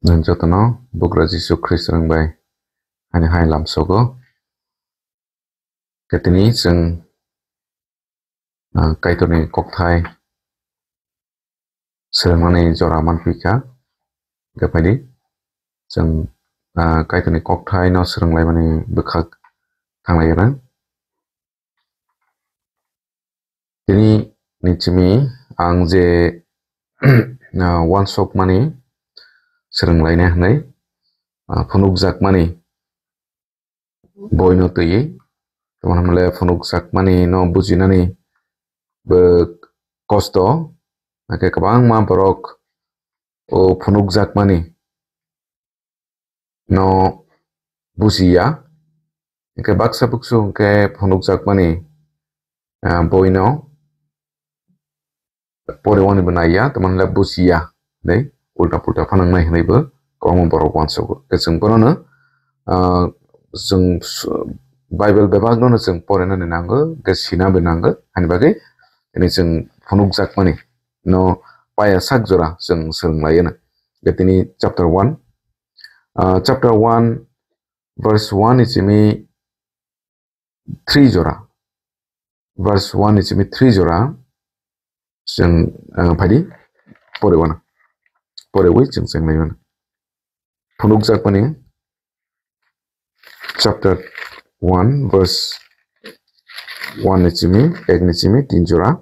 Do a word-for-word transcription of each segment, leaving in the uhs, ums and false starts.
Nwng jotono Bugra Jisu Khristo nwng bai ani hai lamsogo. Khe tini chwng, ah, Kaitorni kokthai swrwngmani jora manphi kha. Khe phaidi chwng, ah, Kaitorni kokthai no swrwnglaimani bwkhak thanglai gwnang. Tini ni simi ang je, ah, wansokmani swrwnglaina hwnwi, ah, phunukjakmani boino twiwi, tamo hwnle phunukjakmani no bujinani bo kosto, hakhe kwbangma borok o phunukjakmani no bujiya. Hwnkhe baksa buksu hwnkhe phunukjakmani, ah, boino pore wani bo naiya, tamo hwnle bujiya, dei ulta pulta phanangnai hwnwi bo kwbangma borok uansugo. Khe chwng bonono, ah, chwng s-, Bible bebak nono chwng porinani nango, khe sina bo nango, hani bagwi tini chwng phunukjakmani no paya sak jora chwng swrwnglaiyano. Khe tini chapter one, ah, chapter one, verse one ni simi three jora, verse one ni simi three jora, chwng, ah, phaidi pore wana, pore wi chwng chwng lai wana. Phunukjakmani chapter one, verse one ni simi, ek ni simi tin jora.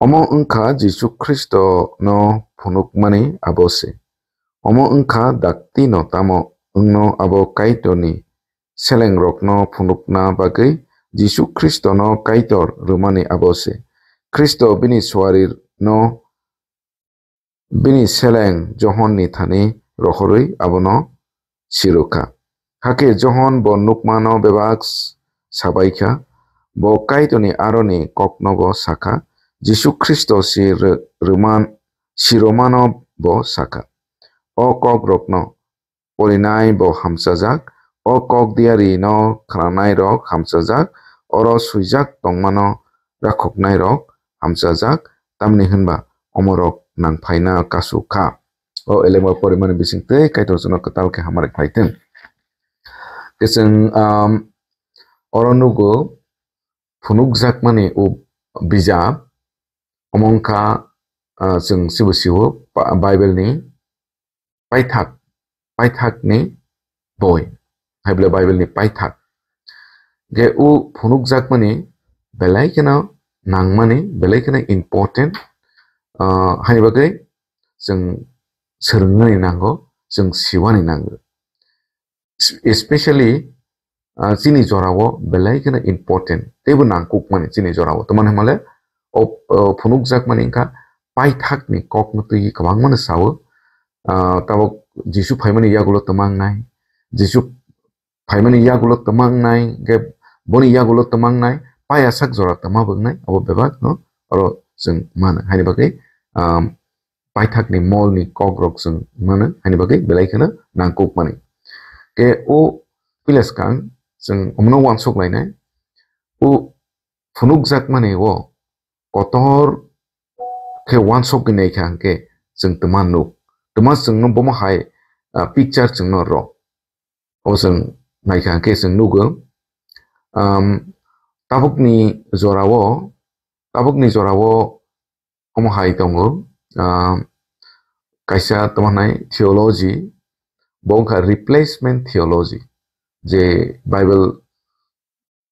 Omo wngkha Jisu Khristo no phunukmani abo se. Omo wngkha dakti no tamo wngno abo Kaitorni selengrokno phunukna bagwi Jisu Khristono Kaitor rwmani abo se. Khristo bini suarino bini seleng Johonni thani rohorwi abono sirwkha. Hakhe Johon bo nukmano bebak s-, sabaikha, bo Kaitorni aroni koknobo sakha, Jisu Khristo si rw-, rwman-, siromano bo sakha. O kokrokno porinai bo hamchajak, o kok diari no khnanai rok hamchajak, oro swijak tongmano rakhoknai rok hamchajak, tamni hwnba omorok nangphaina kasu kha. O elengma porimani bising tei Kaitor jono kwtal khe hamari khlai thung. Khe chwng, um, oro nugo phunukjakmani o bijap, omo wngkha, uh, chwng sibo siwo Ba-, Bible ni paithak, paithakni boi, hai bole Bible ni paithak. Ge o phunukjakmani belai kheno nangmani, belai kheno important, ah, hani bagwi chwng swrwngmani nango, chwng siwani nango. Especially, ah, chini jorao belai kheno important, teibo nangkukmani chini jorao. Tamani hwnmale, o, o phunukjakmani wngkha paithakni kokno twi kwbangmano sao. Ah, tabuk Jisu phaimani yagulo twma wngnai, Jisu phaimani yagulo twma wngnai, hwnkhe boni yagulo twma wngnai, paya sak jora twma bo wngnai, abo bebak no oro chwng mano. Haini bagwi, um, paithakni molni kokrok chwng mano, haini bagwi belai kheno nangkukmani. Khe o puila swkang chwng omono uansuk lainai, o phunukjakmani o kotor khe uansukgwi naikha hwnkhe chwng twma nuk. Twma chwngno bomo hai, ah, picture chwngno rw. O chwng naikha hwnkhe chwng nugo, um, tabukni jorao, tabukni jorao omo hai tongo, um, kaisa tamo hwnai theology, bo wngkha replacement theology, je Bible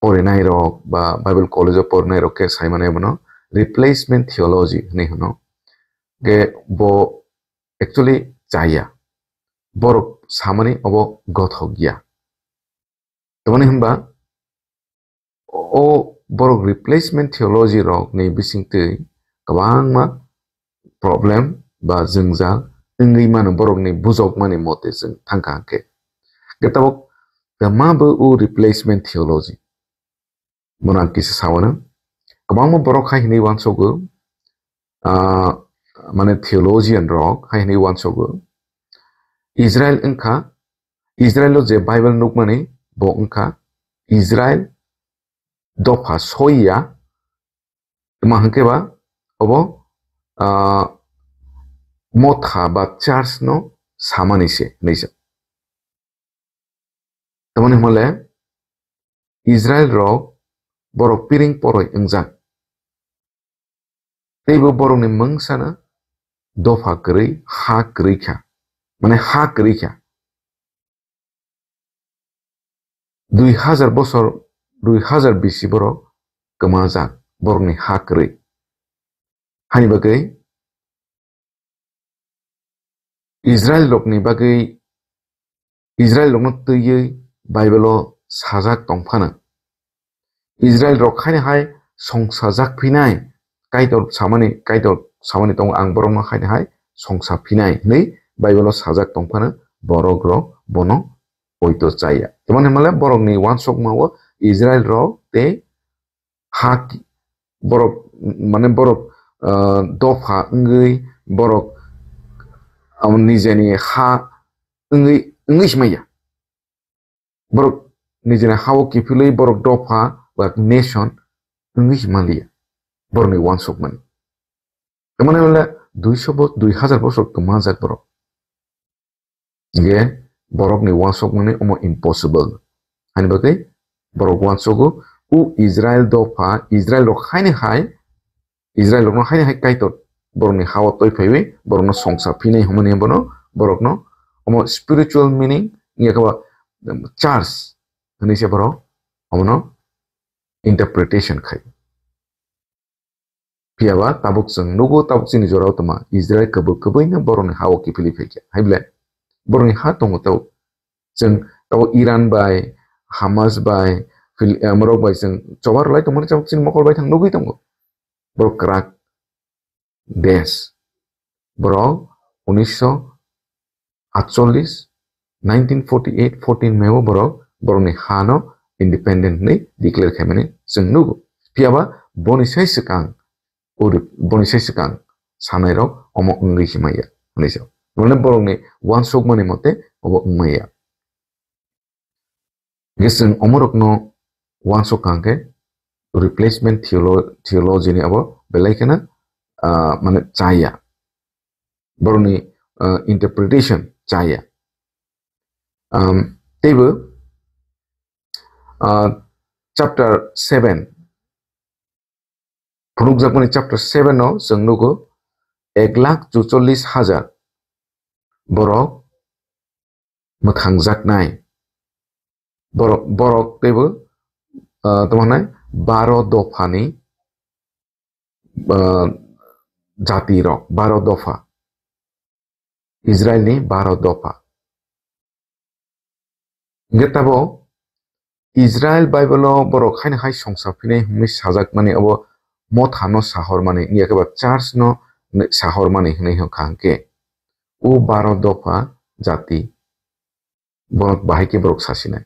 porinai rok ba Bible college o porinai rok khe sai mano bono replacement theology hinwi hwno. Ge bo actually chaya. Borok samani obo gothok ya. Tamani hwnba o borok replacement theology rok ni bisingtwi kwbangma problem ba jwngjal wngwi mano borokni bujokmani mote chwng thangkha hwnkhe. Hwnkhe tabuk kwma bo o replacement theology. Bono ang kisa sawano. Kwbangma borok hai hinwi uansogo, ah, mane theologian rok hai hinwi uansogo. Israel wngkha, Israel o je Bible nukmani bo wngkha Israel dopha soiya, tma hwnkhe ba obo, ah, motha ba church no samani se hinwi sa. Tamoni hwnmale Israel rok borok piring poroi wngjak. Teibo borokni mungsano dopha kwrwi, ha kwrwi kha. Mane ha kwrwi kha. Dui hazar bosor, dui hazar bisi borok kwmajak, borokni ha kwrwi. Hani bagwi Israel rokni bagwi, Israel rokno twiwi Bible o sajak tong phano, Israel rok haino hai songsajak phinai, Kaitor samani, Kaitor samani tongo, "Ang borokno haino hai songsa phinai," hinwi Bible o sajak tong phano borok rok bono poito chaya. Tamoni hwnmale borokni uansukma o Israel rok tei ha ki-, borok, mane borok, ah, dopha wngwi borok, ah, nijeni ha wngwi, wngwi se manya. Borok nijeni ha-o kiphilwi borok dopha ba nation wngwi se manliya. Borokni uansukmani. Tamoni hwnmale duiso bo-, dui hazar bosor kwmajak borok. Hingke borokni uansukmani omo impossible. Hani bagwi borok uansugo, u Israel dopha, Israel rok haino hai, Israel rokno haino hai Kaitor borokni ha-o twi phaiwi borokno songsa phinai hwnmani bono, borokno omo spiritual meaning, yakaba church hinwi se borok omono interpretation khai. Phiya ba tabuk chwng nugo, tabuk chini jorao tongma Israel kwbwi kwbwino borokni ha-o kiphilwi phaikha. Hai ble borokni ha tongo tabuk. Chwng tabuk Iran bai, Hamas bai, Phil-, eh, morok bai chwng choba rwlai tongmani tabuk chini mokol bai thang nugwi tongo. Borok kwrak desh. Borok unisho atchollis, nineteen forty-eight, fourteen May o borok borokni hano independent hinwi declare khaimani chwng nugo. Phiya ba boni sai swkang, uri-, boni sai swkang sanairok omo wngwi se maya hinwi sa. Mane borokni uansukmani mote obo wngmaya. Hingke chwng omorokno uansuk kha hingke replacement theolo-, theology ni abo belai kheno, ah, mane chaya. Borokni, ah, interpretation chaya. Um, teibo, ah, chapter seven, phunukjakmani chapter seven o chwng nugo ek lakh chuchollis hajar borok mwthangjaknai. Borok, borok teibo, ah, tamo hwnai baro dophani, ah, jati rok, baro dopha. Israel ni baro dopha. Hingke tabo Israel Bible o borok haino hai songsa phinai hwnwi sajakmani, obo Motha no sahormani, wngya khe ba church no sahormani hwnwi hwn kha hwnkhe, o baro dopha jati borok bahai khe borok sasinai.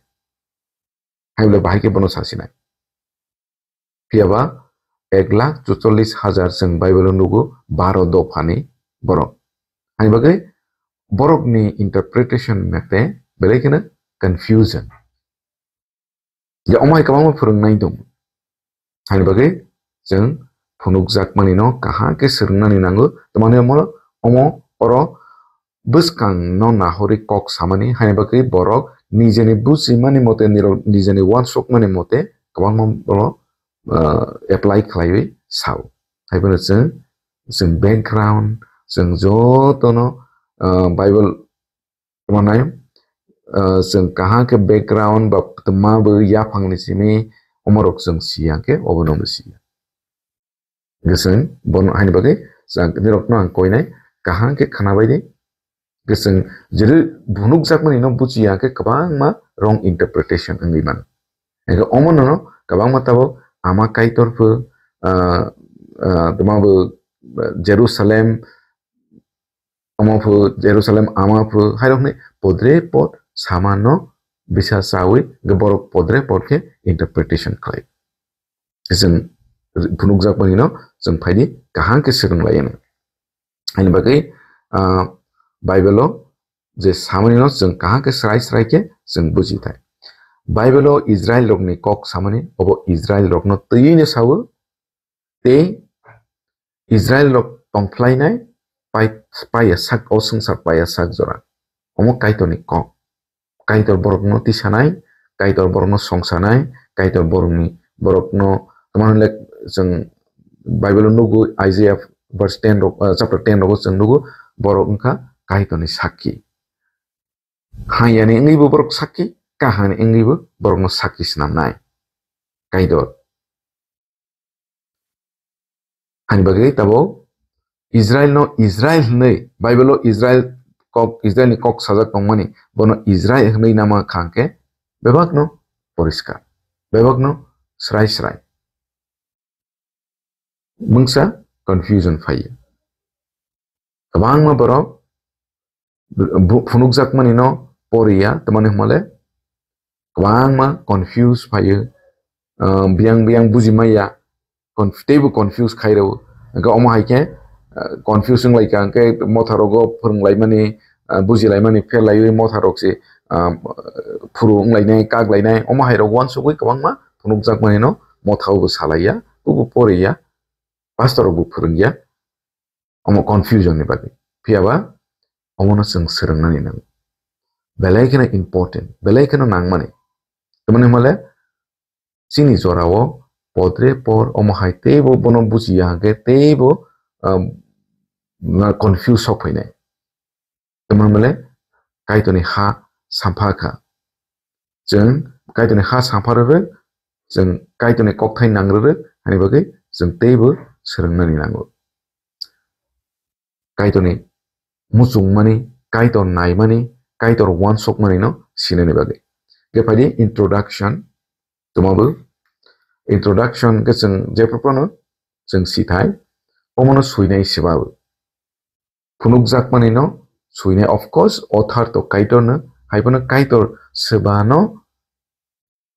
Hai bole bahai khe bono sasinai. Phiya ba ek lakh chuchollis hajar chwng Bible o nugo baro dophani borok. Hai bagwi borokni interpretation mete belai kheno confusion. Je omo hai kwbangma phwrwngnai dong. Hani bagwi chwng phunukjakmani no kaham khe swrwngnani nango. Tamoni omo, omo oro bwskang no nahorwi kok samani, hani bagwi borok nijeni bujimani mote, nirok nijeni uansukmani mote kwbangma borok, ah, apply khlaiwi sao. Haiphano chwng, chwng background, chwng jotono, ah, Bible tongmanai, ah, chwng kaham khe background ba twma bo yaphangni simi omorok chwng siya khe obono bo siya. Goseng bono haini bagwi chwng nirokno ang koinai kaham khe khwnabai di. Goseng jeri phunukjakmani no bujiya khe kwbangma wrong interpretation wngwi mano. Hingkhe omono no kwbangma tabuk ama Kaitor pho, ah, ah, twma bo Jerusalem, omo pho Jerusalem ama pho, hairok ni podre pod samano bisa sawi ge borok podre pod khe interpretation khlai. Chwng phunukjak mani no chwng phaidi kaham khe swrwng lai ano. Ani bagwi, ah, Bible o je samani no chwng kaham khe srai srai khe chwng buji thai. Bible o Israel rok ni kok samani, obo Israel rok no twi no sawo, tei Israel rok tongphlainai pai, paiya sak, o swngchar paiya sak jora. Omo Kaitorni kok. Kaitor borokno tisanai, Kaitor borokno songsanai, Kaitor borokni, borokno, tamo hwnle chwng Bible-o nugo, Isaiah verse ten rok, ah, chapter ten rogo chwng nugo, borok wngkha Kaitorni sakki. Hamyani wngwibo borok sakki, kahamni wngwibo borokno sakki swnamnai. Kaitor. Ani bagwi tabuk Israel no Israel hwnwi, Bible o Israel kok, Israel ni kok sajak tongmani, bono Israel hwnwi nama kha hwnkhe bebakno poriskar, bebakno srai srai. Mungsa confusion phaiyo. Kwbangma borok bu-, phunukjakmani no poriya, tamani hwnmale kwbangma confuse phaiyo, ah, biyang biyang bujimaya, conf-, teibo confuse khairao. Hwnkhe omo hai khe, ah, confuse wnglaikha, hwnkhe motharogo phwrwnglaimani, ah, bujilaimani pherlaiwi motharok se, ah, phuru wnglainai, kaklainai, omo hairok uansugwi kwbangma phunukjakmani no mothao bo salaiya, bobo poriya, pastor rok bo phwrwngya. Omo confusion ni bagwi. Phiyaba omono chwng swrwngnani nango. Belai kheno important, belai kheno nangmani. Tamani hwnmale chini jorao podre por omo hai teibo bono bujiya hwnkhe teibo, um, na confuse sok phainai. Tamani hwnmale Kaitorni ha sampha kha. Chwng Kaitorni ha sampha rwrwk, chwng Kaitorni kokthai nang rwrwk, hani bagwi chwng teibo swrwngnani nango. Kaitorni muchungmani, Kaitor naimani, Kaitor uansukmani no sinani bagwi. Hwnkhe phaidi introduction, tongmabo introduction khe chwng jephru phano chwng sithai, omono suinai swbabo. Phunukjakmani no suinai, of course, author to Kaitor no, hai phano Kaitor swbano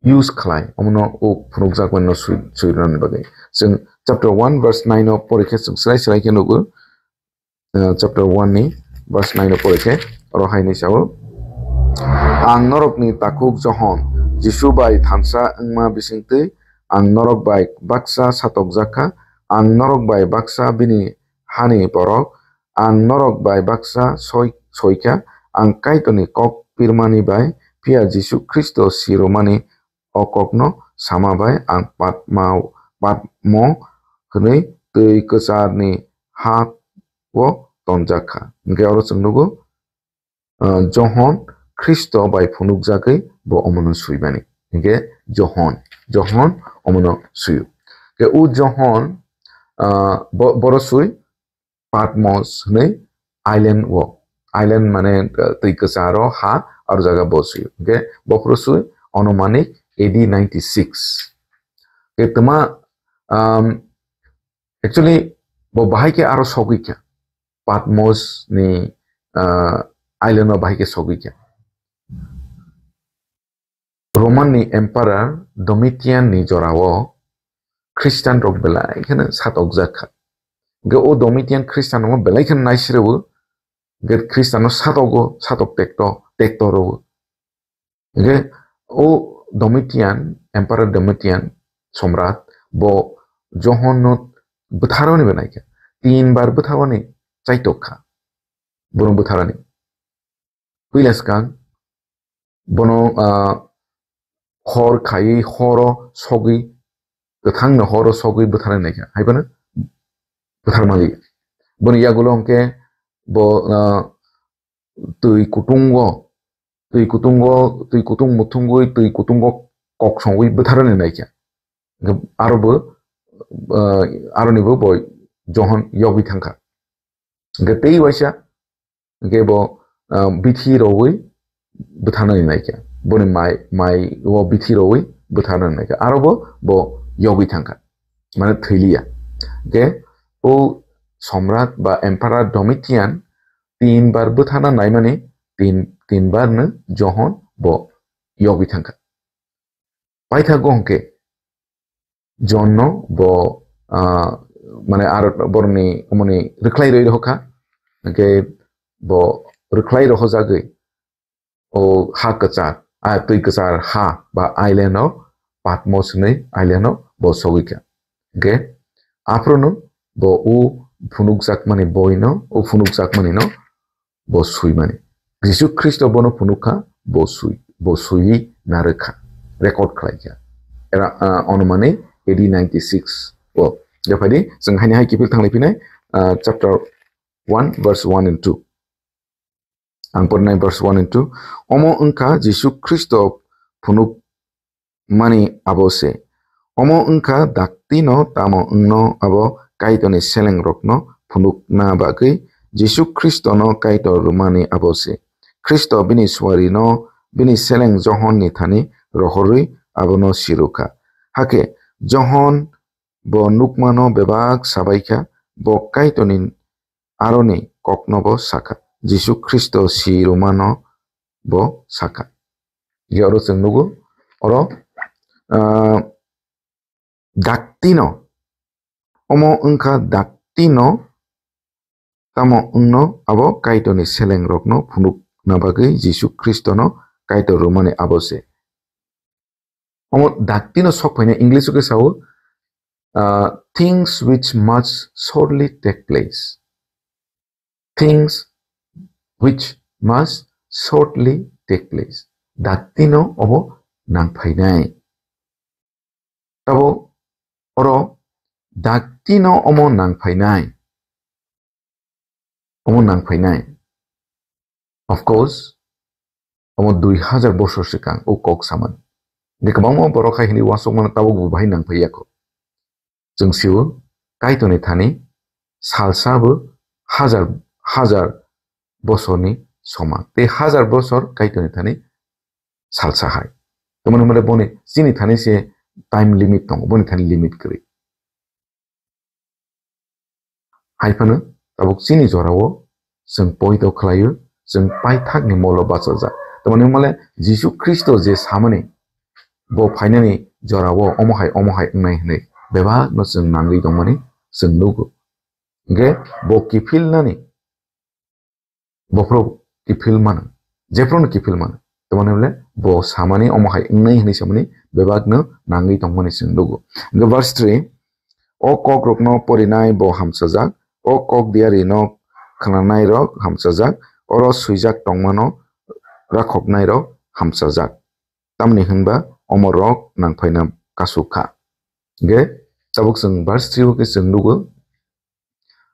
use khlai, omono o phunukjakmani no sui-, suinani bagwi. Chwng chapter one verse nine o porikhe chwng srai srai khe nugo, uh, chapter one ni verse nine o porikhe, oro hai hinwi sao, "Ang norokni takhuk Johon, Jisu bai thansa wngma bisingtwi ang norok bai baksa satokjak kha, ang norok bai baksa bini hani borok, ang norok bai baksa soi-, soikha, ang Kaitorni kok pirmani bai, phiya Jisu Khristo siromani o kokno sama bai ang Patmao, Patmo hwnwi twi kwcharni ha o tonjak kha." Hwnkhe oro chwng nugo, ah, Johon Khristo bai phunukjagwi bo omono swimani. Hwnkhe Johon, Johon omono swio. Hwnkhe u Johon, ah, bo-, boro swi Patmos hwnwi island o, island mane, uh, twi kwcharo ha, aro jaga bo swi. Hwnkhe bophuru swi onumanik A D ninety six. Hwnkhe twma, um, actually bo bahai khe aro sogwi kha. Patmos ni, uh, island o bahai khe sogwi kha. Roman ni emperor Domitian ni jorao Christian rok belai kheno satokjak kha. Hwnkhe o Domitian Christian rokno belai kheno naisirwo, hwnkhe Christian no satogo, satok tekto, tekto rwo. Hwnkhe o Domitian, emperor Domitian, somrat, bo Johon no bwtharwani belai kha. Tin bar bwtharwani chaitok kha. Bono bwtharani. Puila swkang bono, ah, hor khaiwi horo sogwi, kwthangno horo sogwi bwtharnai naikha, hai phano bwtharmali. Boni yagulo hwnkhe bo, ah, twi kutungo, twi kutungo, twi kutung muthungwi, twi kutungo kok songwi bwtharnai naikha. Hwnkhe aro bo, ah, aroni bo, bo Johon yogwi thangkha. Hwnkhe tei waisa, hwnkhe bo, ah, bithi rogwi bwtharnani naikha. Boni mai, mai o bithi rogwi bwtharnani naikha. Aro bo, bo yogwi thangkha. Mane thwiliya. Hwnkhe o somrat ba emperor Domitian tin bar bwtharna naimani tin, tin bar no Johon bo yogwi thangkha. Paithago hwnkhe John no bo, ah, mane aro borokni omoni rwkhlai rwi rohorkha, hwnkhe bo rwkhlai rohorjagwi o ha kwchar, ah, twi kwchar ha ba island o Patmos hwnwi island o bo sogwi kha. Hwnkhe aphuru no bo o phunukjakmani boi no, o phunukjakmani no bo swimani. Jisu Khristo bono phunuk kha, bo sui, bo suiwi narwk kha, record khlai kha. Era, ah, onumani A D ninety six o. Jephaidi chwng haini hai kiphil thanglai phinai, ah, chapter one, verse one and two. Ang pornai verse one and two. Omo wngkha Jisu Khristo phunuk mani abo se. Omo wngkha daktino tamo wngno abo Kaitorni selengrokno phunukna bagwi Jisu Khristono Kaitor rwmani abo se. Khristo bini suarino bini seleng Johonni thani rohorwi abono sirwkha. Hakhe Johon bo nukmano bebak sabaikha, bo Kaitorni aroni kokno bo sakha. Jisu Khristo si rwmano bo sakha. Je oro chwng nugo, oro, ah, daktino, omo wngkha daktino, tamo wngno abo Kaitorni selengrokno phunukna bagwi Jisu Khristono Kaitor rwmani abo se. Omo daktino sok phaina English o khe sao, ah, "Things which must shortly take place." Things which must shortly take place. Daktino obo nang phainai. Tabo oro daktino omo nang phainai. Omo nang phainai. Of course, omo dui hajar bosor swkang o kok saman. Hingke kwbangma borok hai hwnwi uansukmano tabuk bo bahai nang phai yakho. Chwng sio, Kaitorni thani salsa bo hajar, hajar bosorni soman. Tei hajar bosor Kaitorni thani salsa hai. Tamoni hwnmale boni chini thani se time limit tongo, boni thani limit kwrwi. Hai phano tabuk chini jorao chwng poito khlaio, chwng paithakni molo bachajak. Tamoni hwnmale Jisu Khristo je samani bo phainani jorao omo hai, omo hai wngnai hwnwi bebakno chwng nangwi tongmani chwng nugo. Hingke bo kiphilnani Bophuru kiphil mano, jephuru no kiphil mano. Tamoni hwnle bo samani omo hai wngnai hwnwi samani bebakno nangwi tongmani chwng nugo. Hwnkhe verse three, "O kokrokno porinai bo hamsajak, o kok diarino khnanairok hamsajak, oro swijak tongmano rakhoknairok hamsajak." Tamni hwnba omorok nangphaina kasuk kha. Hwnkhe tabuk chwng verse three o khe chwng nugo,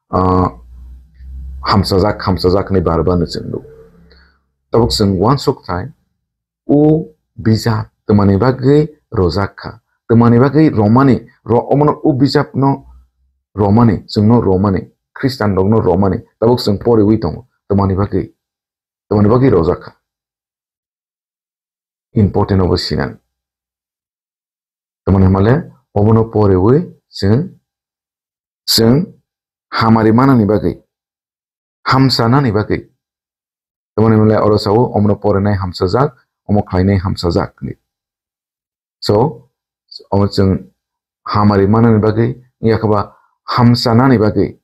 ah, hamsajak, hamsajak hinwi bar bar no chwng nugo. Tabuk chwng uansuk thai, o bijap twmani bagwi rojak kha, twmani bagwi romani, ro-, omono o bijapno romani, chwngno romani, Khristanrokno romani, tabuk chwng poriwi tongo, twmani bagwi, twmani bagwi rojak kha. Important obo sinani. Tamoni hwnmale obono poriwi chwng, chwng hamari manani bagwi, hamsa nani bagwi. Tamoni hwnmale oro sao omono porinai hamsajak, omo khlainai hamsajak hinwi. So, omo chwng hamari manani bagwi, wngya khe ba hamsa nani bagwi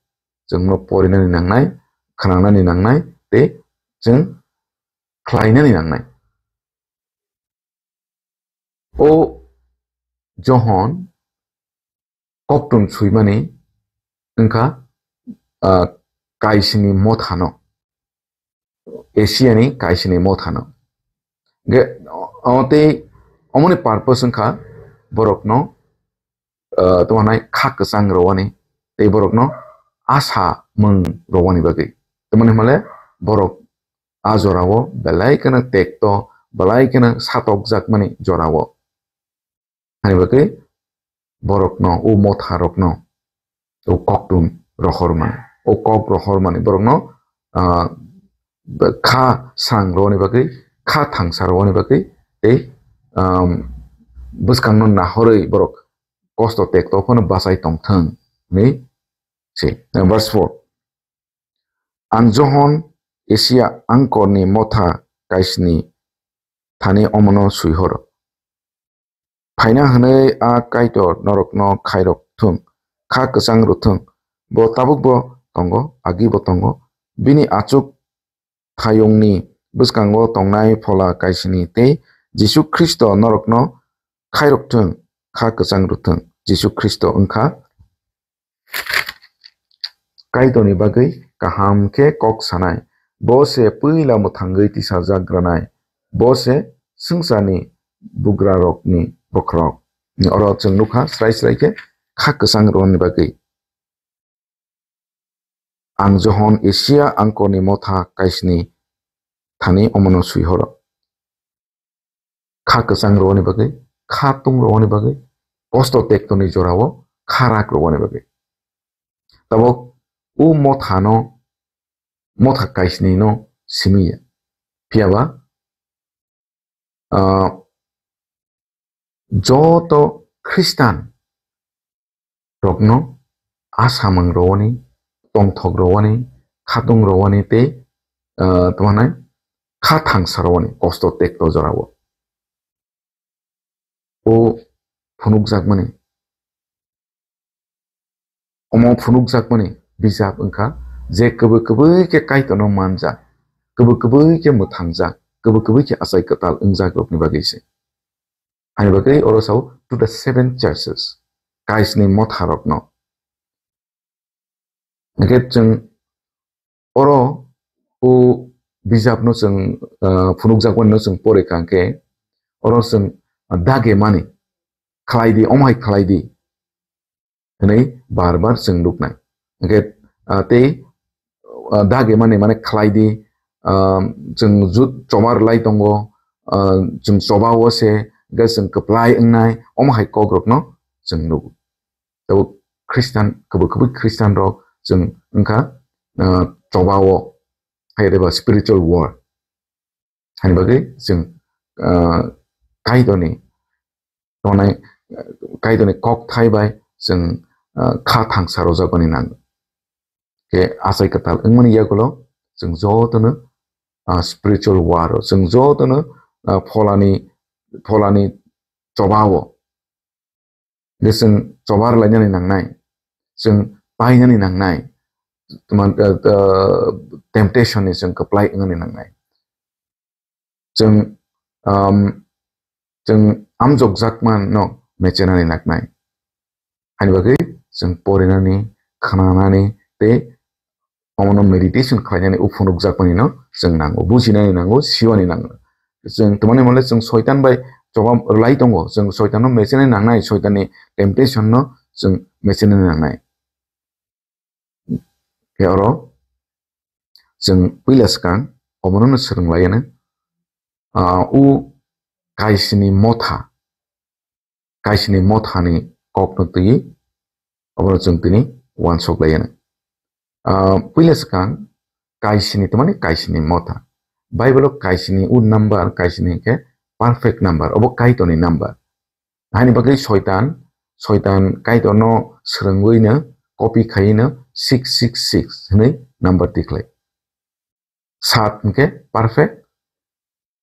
chwngno porinani nangnai, khnangnani nangnai, tei chwng khlainani nangnai. O Johon koktwm swimani wngkha, ah, Kaisini mothano, Asiani Kaisini mothano. Ge, o, o tei omoni purpose wngkha borokno, ah, tamo hwnai kha kwchang rwani tei borokno asa mung rwani bagwi. Tamoni hwnmale borok a jorao belai kheno tekto, belai kheno satokjakmani jorao. Hani bagwi borokno, o motharokno, o koktwm rohormani, o kok rohormani borokno, ah, kha sang rwani bagwi, kha thangsa rwani bagwi, tei, um, bwskangno nahorwi borok kosto tekto phano bachai tongthwng hinwi se. Verse four. Ang Johon Asia Angkorni motha Kaisni thani omono suihoro. Phaina hwnwi a Kaitor norokno khairok thung, kha kwchang rwthung, bo tabukbo tongo, agibo tongo. Bini achuk thayungni bwskango tongnai Phola Kaisni tei Jisu Khristo norokno khairok thung, kha kwchang rwthung. Jisu Khristo wngkha Kaitorni bagwi kaham khe kok sanai, Bo se puila mwthangwi tisajak granai. Bo se swngcharni bugrarokni bokhorok. Oro chwng nukha srai srai khe kha kwchang rwni bagwi. Ang Johon Asia angkorni motha kaisni thani omono swi horo. Kha kwchang rwani bagwi, kha tung rwani bagwi, kosto tektoni jorao kha rak rwani bagwi. Tabok o mothano, motha kaisni no simi ya. Phiya ba, ah, joto Khristan rokno asamung rwani, tongthok rwani, khatung rwani tei, ah, tamo hwnai kha thangsa rwani kosto tekto jorao. O phunukjakmani, omo phunukjakmani bijap wngkha je kwbwi kwbwi khe Kaitorno manjak, kwbwi kwbwi khe mwthangjak, kwbwi kwbwi khe achai kwtal wngjak rokni bagwi se. Ani bagwi oro sao to the seven churches, kaisni motha rokno. Hingkhe chwng oro o bijapno chwng, ah, phunukjakmani no chwng pore kha hingkhe oro chwng dage mani khlai di, omo hai khlai di hwnwi bar bar chwng nuknai. Hingkhe, ah, tei, ah, dage mani, mane khlai di, ah, chwng jut chobar lai tongo, ah, chwng choba o se, hingkhe chwng kwplai wngnai, omo hai kok rokno chwng nugo. Tabuk Khristan, kwbwi kwbwi Khristan rok chwng wngkha, ah, choba o, hai reba spiritual war. Hani bagwi chwng, ah, Kaitorni tongnai, Kaitorni kok thai bai chwng, ah, kha thangsa rwjakmani nango. Khe achai kwtal wngmani yagulo chwng jotono, ah, spiritual war o, chwng jotono, ah, pholani, pholani choba o. Hingkhe chwng chobar lainani nangnai, chwng painani nangnai, tuma, ah, ah, temptation ni chwng kwplai wngnani nangnai. Chwng, um, chwng amjokjakmano mechenani nangnai. Hani bagwi chwng porinani, khnanani tei omono meditation khlainani o phunukjakmani no chwng nango, bujinani nango, siwani nango. Chwng tongmani mole chwng soitan bai choba rwlai tongo, chwng soitanno mechenani nangnai, soitanni temptation no chwng mechenani nangnai. Khe oro chwng puila swkang omono no swrwng lai ano, ah, o kaisni motha, kaisni mothani kokno twiwi obono chwng tini uansuk lai ano. Ah, puila swkang kaisni, tamani kaisni motha. Bible o kaisni o number, kaisni khe perfect number, obo Kaitorni number. Hani bagwi soitan, soitan Kaitorno swrwngwino copy khaino six six six hwnwi number tikhlai. Sat hwnkhe perfect.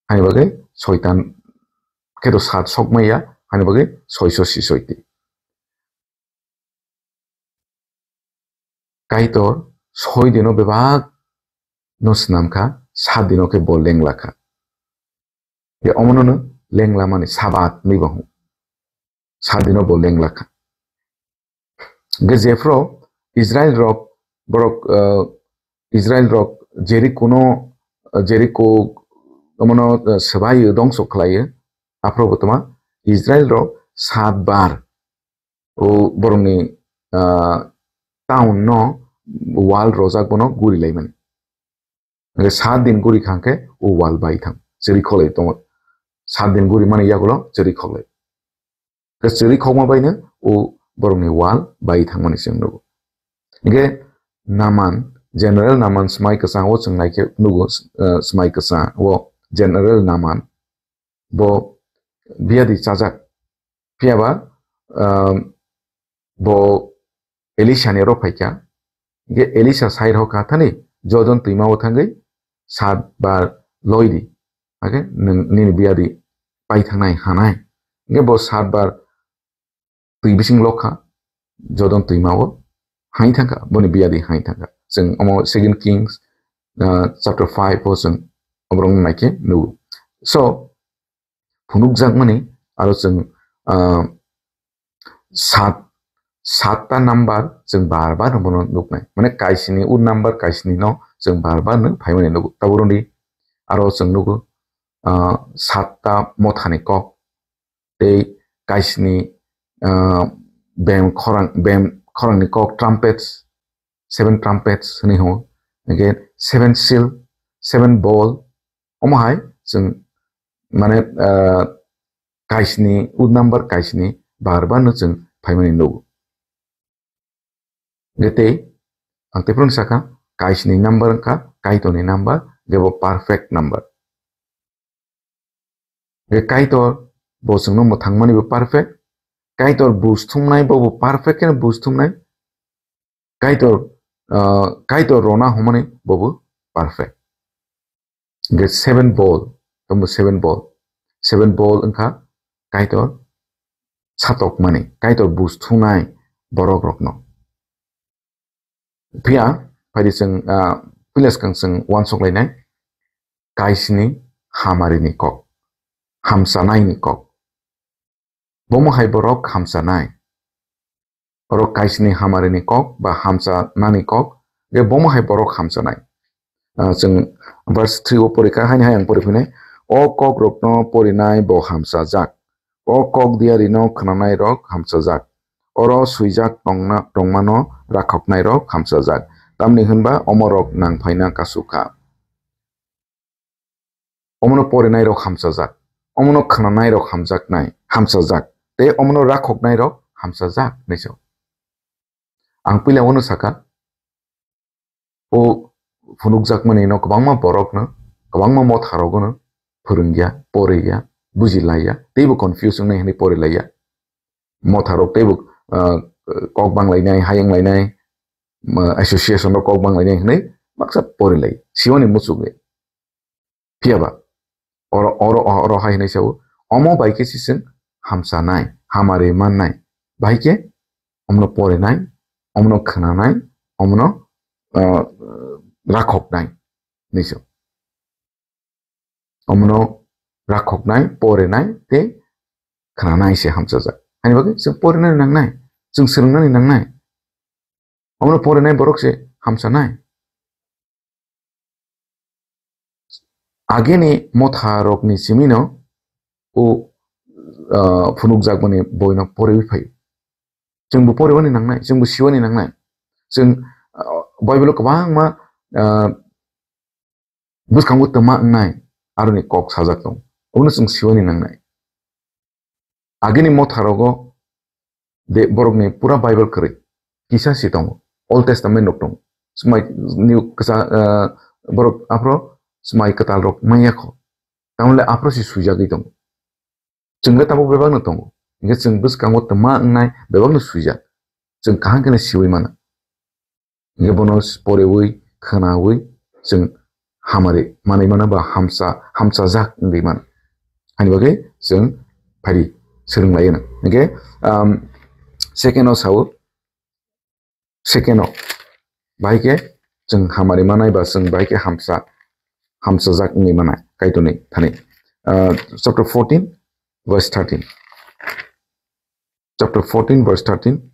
Hani bagwi soitan khe to sat sokmaya, hani bagwi soiso si soiti. Kaitor soi dino bebak no snam kha, sat dino khe bo lengla kha. Ye omono no lengla mani Sabat ni bo hwn. Sat dino bo lengla kha. Hingkhe jephru Israel rok, borok, ah, Israel rok Jeriko no, ah, Jeriko omono, ah, swbai dongso khlai. Aphuru bo toma Israel rok sat bar o borokni, ah, town no wall rojak bono guri laimani. Hingkhe sat din guri kha hingkhe o wall bai thang, chwrwi khoklai tongo. Sat din guri mani yagulo chwrwi khoklai. Hingkhe chwrwi khokma baino o borokni wall bai thangmani chwng nugo. Hingkhe Naman, General Naman swmai kwchang o chwng naikhe nugo, eh, swmai kwchang o General Naman. Bo biyadi chajak. Phiya ba, um, bo Elisha ni oro phaikha. Hingkhe Elisha sai rw kha, "Thani Jordan twima o thangwi sat bar loi di. Hake nwng nini biyadi pai thangnai hanai." Hingkhe bo sat bar twi bising lokha, Jordan twima o hai thangkha, boni biyadi hai thangkha. Chwng omo Second Kings, uh, chapter five o chwng oborok naikhe nugo. So, phunukjakmani aro chwng, ah, sat, satta number chwng bar bar bono nuknai. Mane kaisini o number kaisini no chwng bar bar no phaimani nugo. Tabuk roni aro chwng nugo, ah, satta mothani kok tei kaisni, ah, bem khorang, bem khorangni kok, trumpets, seven trumpets hwnwi hwngo. Hwnkhe seven seal, seven bowl, omo hai chwng mane, ah, kaisni, wood number kaisni bar bar no chwng phaimani nugo. Hwnkhe tei ang tei phano sakha, kaisni number wngkha Kaitorni number, hwnkhe bo perfect number. Hwnkhe Kaitor bo chwngno mwthangmani bo perfect, Kaitor buj thumnai bo bo perfect khe buj thumnai, Kaitor, ah, Kaitor rona hwnmani bo bo perfect. Hwnkhe seven bowl, tamo seven bowl. Seven bowl wngkha Kaitor satokmani, Kaitor buj thumnai borok rokno. Phiya, phaidi chwng, ah, puila swkang chwng uansuk lainai, kaisni hamarini kok, hamsanaini kok. Bomo hai borok hamsanai. Oro kaisni hamarini kok ba hamsa nani kok, je bomo hai borok hamsanai. Ah, chwng verse three o porikha, haini hai ang pori phinai, "O kok rokno porinai bo hamsajak. O kok diari no khwnanai rok hamsajak. Oro swijak tongna, tongmano rakhoknai rok hamsajak. Tamni hwnba omo rok nang phaina kasukha." Omono porinai rok hamsajak, omono khwnanai rok hamjaknai, hamsajak, tei omono rakhoknai rok hamsajak, hinwi sao. Ang puila uano sakha, o phunukjakmani no kwbangma borokno, kwbangma motha rokno phwrwngya, porya, bujilaiya, teibo confuse wngnai hwnwi porilaiya. Motha rok teibo, ah, kok banglainai, hayung lainai, ma, association rok kok banglainai hwnwi baksa porilai, siwani muchungwi. Phiya ba, oro, oro, oro hai hinwi sao, omo bai khe se chwng hamsanai, hamari mannai. Bahai khe omono porinai, omono khwnanai, omono, ah, rakhoknai hinwi sao. Omono rakhoknai, porinai tei khwnanai se hamsajak. Haini bagwi chwng porinani nangnai, chwng swrwngnani nangnai. Omono porinai borok se hamsanai. Agini motha rokni simino o, ah, phunukjakmani boino poriwi phaio. Chwngbo poriwani nangnai, chwngbo siwani nangnai. Chwng, ah, Bible-o kwbangma, ah, bwskango twma wngnai aroni kok sajak tongo. Obono chwng siwani nangnai. Agini motha rogo de borokni pura Bible kwrwi kisa si tongo. Old Testament rok tongo. Swmai ni kwsa, ah, borok aphro swmai kwtal rok manya kho. Tamole aphro si swijagwi tongo. Chwng le tabuk bebakno tongo. Hingke chwng bwskango twma wngnai bebakno swijak. Chwng kaham kheno siwi mano. Hingke bono porewi, khwnawi chwng hamari manwi mano ba hamsa, hamsajak wngwi mano. Ani bagwi chwng phaidi swrwng laino. Hingke, um, second o sao, second o bahai khe chwng hamari manai ba chwng bahai khe hamsa, hamsajak wngwi manai Kaitorni thani. Uh, chapter fourteen, verse thirteen. Chapter fourteen, verse thirteen.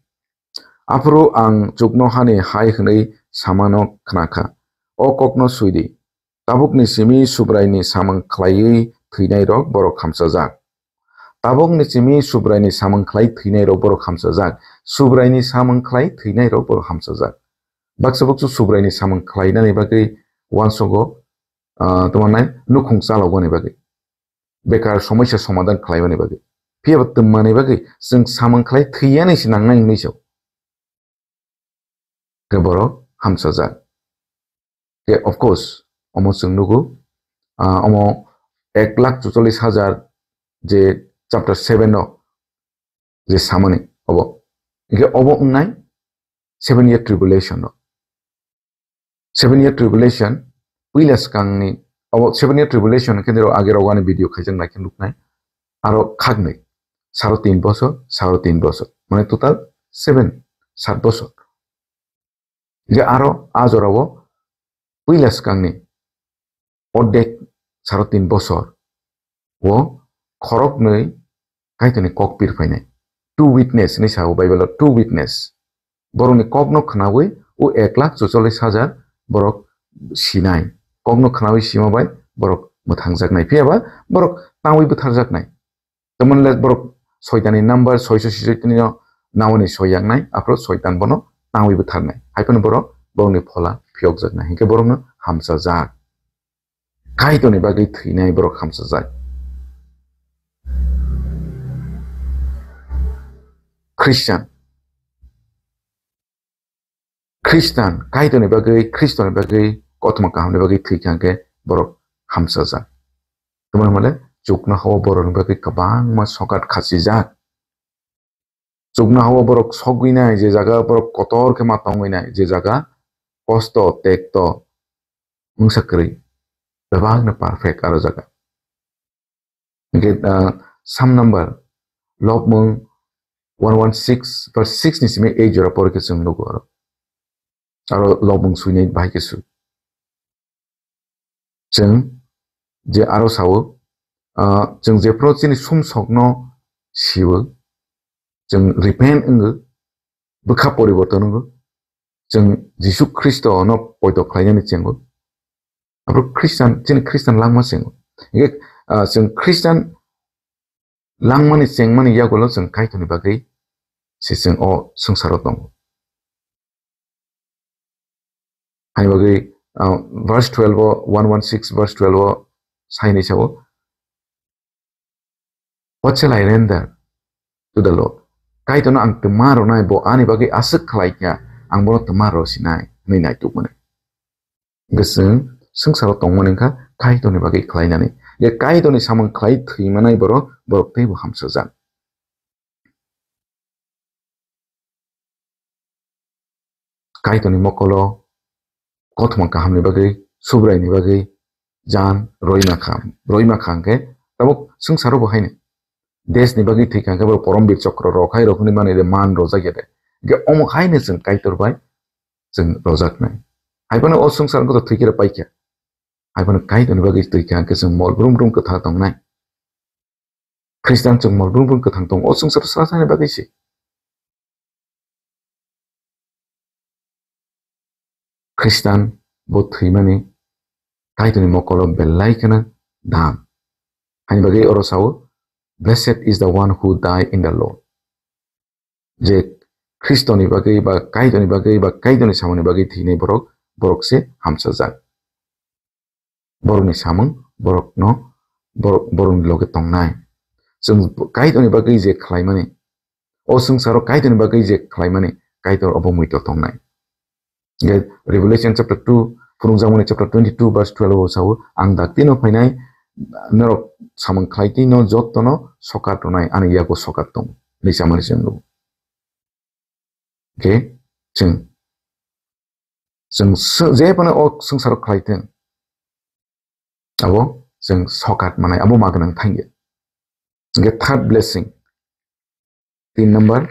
Aphuru ang chuknohani hai hwnwi samano khnakha, "O kokno suidi, tabukni simi Subraini samung khlaiwi thwinairok borok hamsajak." Tabukni simi Subraini samung khlai thwinairok borok hamsajak. Subraini samung khlai thwinairok borok hamsajak. Baksa baksa Subraini samung khlainani bagwi uansogo, ah, tamo nai nukhung chalokmani bagwi. Bekar somoisa somadan khlaimani bagwi. Phiya ba twmani bagwi chwng samung khlai thwiyani se nangnai hinwi sao. Khe borok hamsajak. Khe of course, omo chwng nugo, ah, omo ek lakh chuchollis hajar je chapter seven o je samani obo. Hingke obo wngnai seven year tribulation o. Seven year tribulation, puila swkangni, obo seven year tribulation hingke nirok age rogani video khaijak nai khe nuknai. Aro khaknwi, saro tin bosor, saro tin bosor. Mane total seven, sat bosor. Je aro a jorao puila swkangni ordek saro tin bosor o khoroknwi Kaitorni kok pir phainai. Two witness hinwi sao Bible o, two witness. Borokni kokno khnaui o ek lakh chuchollis hajar borok sinai, kokno khnawi sima bai borok mwthangjaknai, phiya ba borok tangwi butharjaknai. Tamoni le borok soitani number soiso sijoitani no nawani soiyangnai, aphuru soitan bono tangwi butharnai. Hai phano borok borokni phola phiyokjaknai, hinkhe borokno hamsajak. Kaitorni bagwi thwinai borok hamsajak. Christian. Khristan, Kaitorni bagwi, Khristoni bagwi, kothoma kahamni bagwi thwikha hwnkhe borok hamsajak. Tamoni hwnmale chuknoha-o borokni bagwi kwbangma sokat khachijak. Chuknoha-o borok sogwinai, je jaga borok kotor khe ma tongwinai, je jaga kosto, tekto wngsa kwrwi, bebakno perfect aro jaga. Hingke, ah, Psalm number, lobmung one one six verse six ni simi eight jora pore khe chwng nugo aro. Aro lobmung suinai bahai khe su. Chwng je aro sao, ah, chwng jephru chini sumsokno siwo, chwng repent wngo, bwkha poriborton wngo, chwng Jisu Khristo no poito khlainani chengo. Abo Khristan, chini Khristan langma chengo. Hingke, ah, chwng Khristan langmani chengmani yagulo chwng Kaitorni bagwi se chwng o swngcharo tongo. Hai bagwi, ah, verse twelve o, one one six verse twelve o saini sao, "What shall I render to the Lord?" Kaitorno ang twma rwnai, bo ani bagwi aswk khlai kha, ang bono twma rw sinai, hwnwi naituk mani. Hingke chwng swngcharo tongmani wngkha Kaitorni bagwi khlainani. Je Kaitorni samung khlai thwi manai borok, borok teibo hamsajak. Kaitorni mokolo kothoma kahamni bagwi, Subraini bagwi jan roima kha, roima kha hwnkhe tabuk swngcharo bo haino. Desni bagwi thwi kha hwnkhe bo Poromvir chokro rok hai rok hwnwi mani de man rojak ya de. Hwnkhe omo haino chwng Kaitor bai chwng rojaknai. Hai phano o swngchar wngkha to thwi khe paikha. Hai phano Kaitorni bagwi thwi kha hwnkhe chwng mol brum brum kwthar tongnai. Khristan chwng mol brum brum kwthang tongo, o swngchar sra srani bagwi se. Khristan bo thwimani Kaitorni mokolo belai kheno dam. Haini bagwi oro sao, "Blessed is the one who die in the Lord." Je Khristoni bagwi ba Kaitorni bagwi ba Kaitorni samungni bagwi thwinai borok, borok se hamsajak. Borokni samung, borokno, borok, borokni loge tongnai. Chwng Kaitorni bagwi je khlaimani, o swngcharo Kaitorni bagwi je khlaimani, Kaitor obo muitor tongnai. Hingke Revelation chapter two, phunukjakmani chapter twenty-two verse twelve o sao, "Ang daktino phainai, norok samung khlaitino jottono sokat rwnai, ani yago sokat tongo," hinwi samani se wngkha. Hingke chwng, chwng sw-, je phano o swngcharo khlai thung, abo chwng sokat manai, abo ma gwnang thangya. Hingke third blessing, tin number,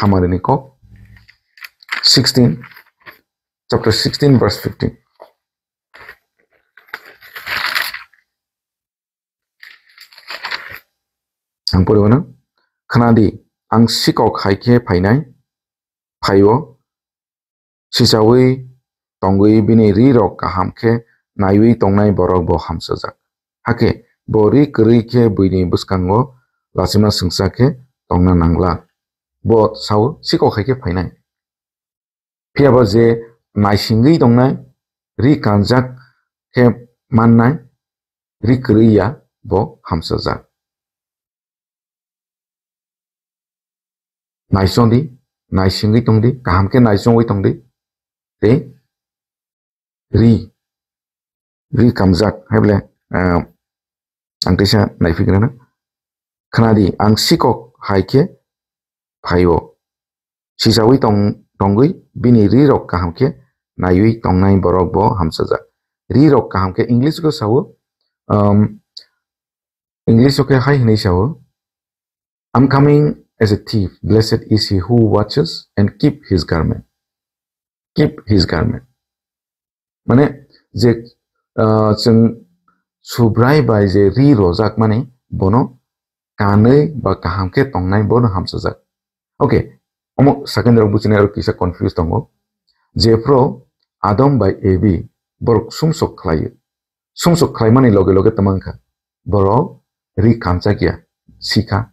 hamari ni kok, sixteen, chapter sixteen, verse fifteen. Ang pori wano, "Khna di, ang sikok hai khe phainai, phaio, sichaui tongwi bini ri rok kaham khe naiwi tongnai borok bo hamsajak. Hakhe bo ri kwrwi khe buini bwskango lachima swngcha khe tongna nangla." Bo sao, "Sikok hai khe phainai." Phiya ba je naisingwi tongnai, ri kanjak khe mannai, ri kwrwi ya bo hamsajak. Naisong di, naisingwi tong di, kaham khe naisongwi tong di. Tei ri, ri kamjak, hai bole, ah, ang teisa naiphikra na. Khna di, ang sikok hai khe phaio. Sisaui tong-, tongwi bini ri rok kaham khe naiwi tongnai borok bo hamsajak. Ri rok kaham khe English go sao, um, English o khe hai hinwi sao, "I'm coming as a thief. Blessed is he who watches and keep his garment." Keep his garment. Mane je, ah, chwng Subrai bai je ri rojak mani bono kanwi ba kaham khe tongnai bono hamsajak. Okay, omo second rok buchinai rok kisa confuse tongo. Jephru Adam bai Evi borok sumsok khlaio. Sumsok khlaimani loge loge tamo wngkha borok ri kanchakya, sikha,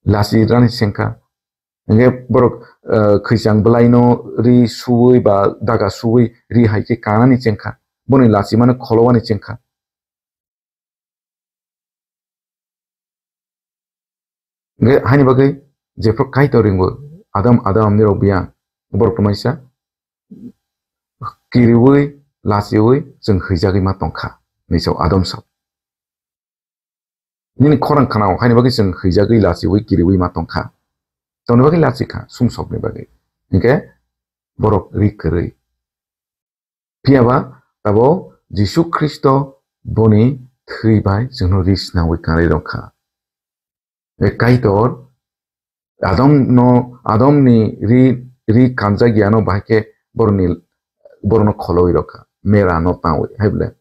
lachi rani sengkha. Hingke borok, eh, khwichang bwlaino ri suwi ba daga suwi ri hai khe kanani chengkha. Boni lachimano kholowani chengkha. Hingke haini bagwi jephru Kaitor ringo Adam, Adam nirok biyang borok tamaisa kiriwi lachiwi chwng hwijagwi ma tongkha hinwi sao Adam sao. Nini khorang khwnao haini bagwi chwng hwijagwi lachiwi kiriwi ma tongkha. Tongni bagwi lachikha sumsokni bagwi. Hingke borok ri kwrwi. Phiya ba tabok Jisu Khristo boni thwi bai chwngno ri sinaui kanwi rwkha. E Kaitor Adam no, Adam ni ri, ri kanjak yano bahai khe boroni, borokno kholowi rwkha, mera no taui, hai bole.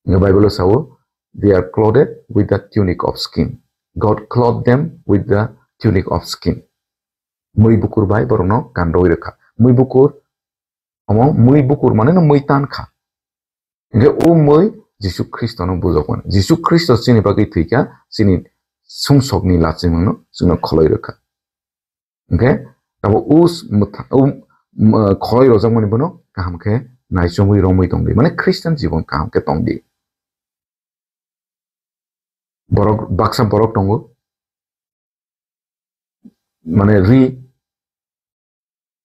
Nge Bible o sao, "They are clothed with the tunic of skin." God clothed them with the tunic of skin. Mui bukur bai borokno kanrwi rwkha. Mui bukur Omo mui bukur mane no mui tan kha. Hingke o mui Jisu Khristo no bujok mani. Jisu Khristo chini bagwi thwi kha, chini sumsok ni lachimung no chwngno kholoi rwkha. Hingke abo o s-, motha-, o, m-, kholoi rojak mani bono kaham khe naichomwi romwi tongdi. Mane Christian jibon kaham khe tongdi. Borok, baksa borok tongo, mane ri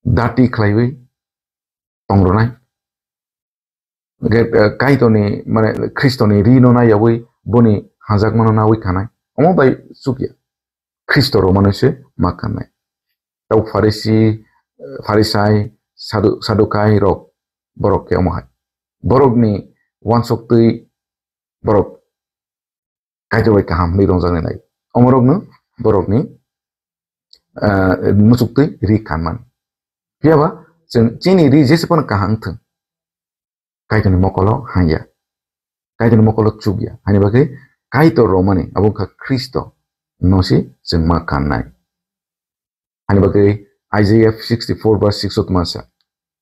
dati khlaiwi tongronai. Hingke, eh, Kaitorni, mane Khristoni ri no naiyawi boni hajakmano nawi kanai. Omo bai chukya. Khristo romano se ma kannai. Tau Pharisi, eh, Pharisai, Sadu-, Sadukai rok borok khe omo hai. Borokni uansuk twi borok Kaitor bai kaham hwnwi rwngjaknai nai. Omorokno borokni, ah, muchuktwi ri kanmani. Phiya ba chwng chini ri jese phano kaham wng thwng, Kaitorni mokolo hangya, Kaitorni mokolo chukya. Haini bagwi Kaitor romani abo wngkha Khristo no se chwng ma kannai. Ani bagwi Isaiah sixty-four verse six o tma sa.